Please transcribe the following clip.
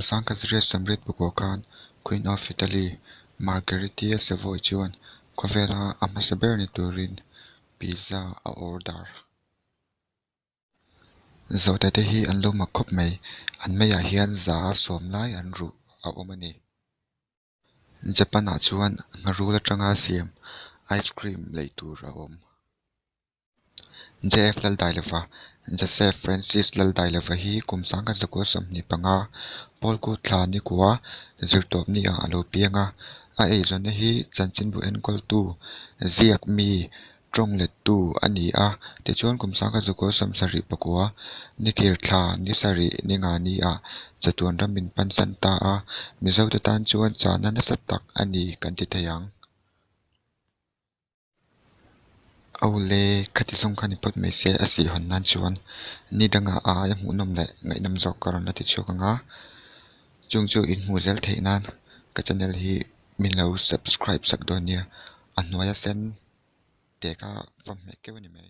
1884 khan Queen of Italy Margherita Savoy chuan khawvela a hmasa ber ni turin pizza a order. Zawhte te hi an lo mak khawp mai, an meiah hian 110 lai an ruh a awm a ni. Japan ah chuan ngharul atanga siam ice cream lei tur a awm. JF Laldailova, Joseph Francis Laldailova hi kum 1925 Pawlkut thla nikua zirtawpni ah a lo piang a, a eizawnna hi chanchinbu enkawltu, ziak mi, tawng lettu a ni a, tichuan kum 1979 nikir thla ni sarih ni nga ni ah chatuan ram min pansan ta a, Mizote tan chuan chana nasa tak a ni kan ti thei ang. Awle, khati zawng kha ni phawt mai se a sih hawn nan chuan ni dangah a aia hmuhnawm leh ngaihnawm zawk ka rawn la ti chhuak ang a, chung chu in hmuh zel theih nan ka channel hi min lo subscribe sak dawn nia, a hnuaia sen te kha va hmeh keuh a ni mai.